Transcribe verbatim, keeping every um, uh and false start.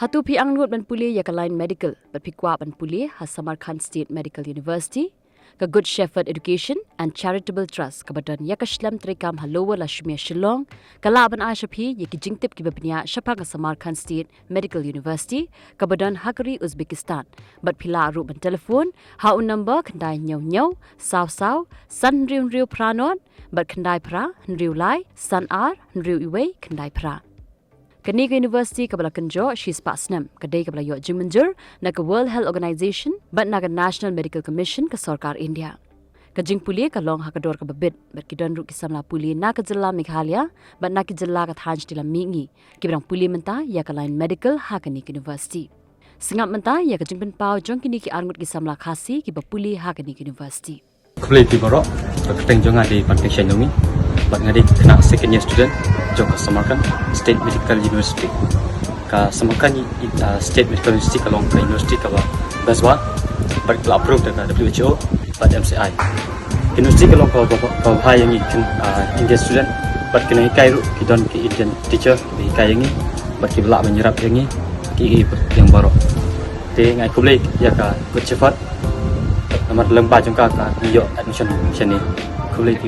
Hato phi angnud ban pule ïa ka line medical bad phi kwah ban pule ha Samarkand State Medical University? Ka Good Shepherd Education and Charitable Trust kaba don ïa ka shlem treikam ha Lower Lashmia, Shillong ka lah ban ai sha phi ïa ki jingtip kiba bniah shaphang ka Samarkand State Medical University kaba don ha ka ri Uzbekistan. Bad phi lah ruh ban telephone ha u number khyndai hynñiew hynñiew saw saw san hynriew hynriew phra nod bad khyndai phra hynriew lai san ar hynriew wei khyndai phra. Kane ka university kaba la kynjoh shispah snem ka dei kaba la ïoh jingmynjur na ka World Health Organization bad na ka National Medical Commission ka sorkar India. Ka jingpule ka long ha ka dor kaba bit bad ki don ruh ki samla pule na ka jylla Meghalaya bad na ki jylla ka thaiñ shatei lam mihngi kiba dang pule mynta ïa ka line medical ha kane ka university. Sngap mynta ïa ka jingpynpaw jong kine ki arngut ki samla Khasi kiba pule ha kane ka university. Khublei phi baroh, ka kyrteng jong nga dei Panteng Shannomi bad nga dei khynnah second year student jong ka Samarkand State Medical University. Ka Samarkand State Medical University ka long ka university kaba best ba bad ka la approve da ka W H O bad M C I. Ka university ka long kaba bha ïa ngi ki Indian student bad ki nonghikai ruh ki don ki Indian teacher kiba hikai ïa ngi bad kiba lah ban ïarap ïa ngi ki ïing baroh. Te nga ai khublei ïa ka Good Shepherd namar lyngba jong ka ka ngi ïoh admission shane. Khublei.